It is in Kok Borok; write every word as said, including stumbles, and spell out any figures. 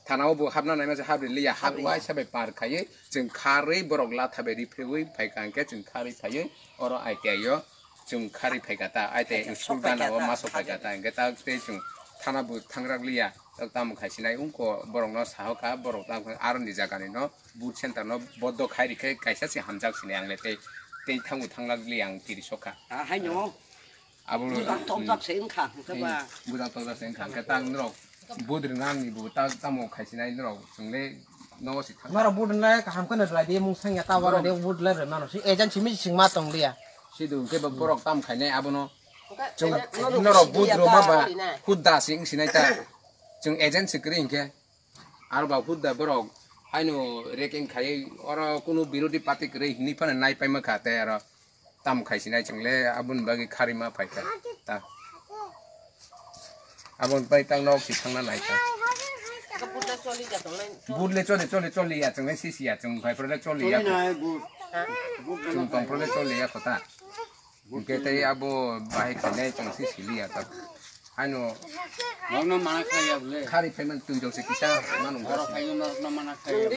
Thana o bo habna naima se habri liya, hab waisa bai par khaiwi, chwng kharwi borok latha bai riphewi phaikha hwnkhe chwng kharwi phaiwi oro I T I o chwng kharwi phaikha ta, I T I school gana o ma sok phaikha ta, hwnkhe ta tei chwng thana bo thangrak liya, tak tamo khai sinai wngkho borok no sahokha, borok tamo khai aroni jaga ni no booth center no bodo khai rikhe kaisa se hamjak sinai ang le tei, tei thango thanglak liya ang tiri sokha. Haino. Abo bujak tokjak se wngkha, hwnkhe ba. Bujak tokjak se wngkha, hwnkhe ta norok booth rwnani bo ta tamo khai sinai norok chwng le nogo se thang. Norok booth rwnai kaham kheno rwlai di, mung sangya ta wara de booth le rwnano. Si agent simi sing ma tong liya. Sidu hwnkhe bo borok tam khainai abono. Chwng norok booth rwma ba hudda se wng sinai ta. Chwng agent se kwrwi hwnkhe. Aro ba hudda borok haino reking khai oro kunu birodhi party kwrwi hinwi phano nai paima kha tei aro. Tam khai sinai chwng le aboni bagwi kharwi ma phaikha ta. Aboni bai tang nok si thangna nai kha. Booth le choli choli choli ya chwng le sisi ya chwng khai pro le choli ya. Choli nai booth. Booth chwng tong pro le choli ya kho ta. Hwnkhe tei abo bahai khainai chwng si sili ya ta. Haino. Nokno mana khai ya bole. Khari phaimani twi rok se kisa manu. Borok khai nokno mana khai ya.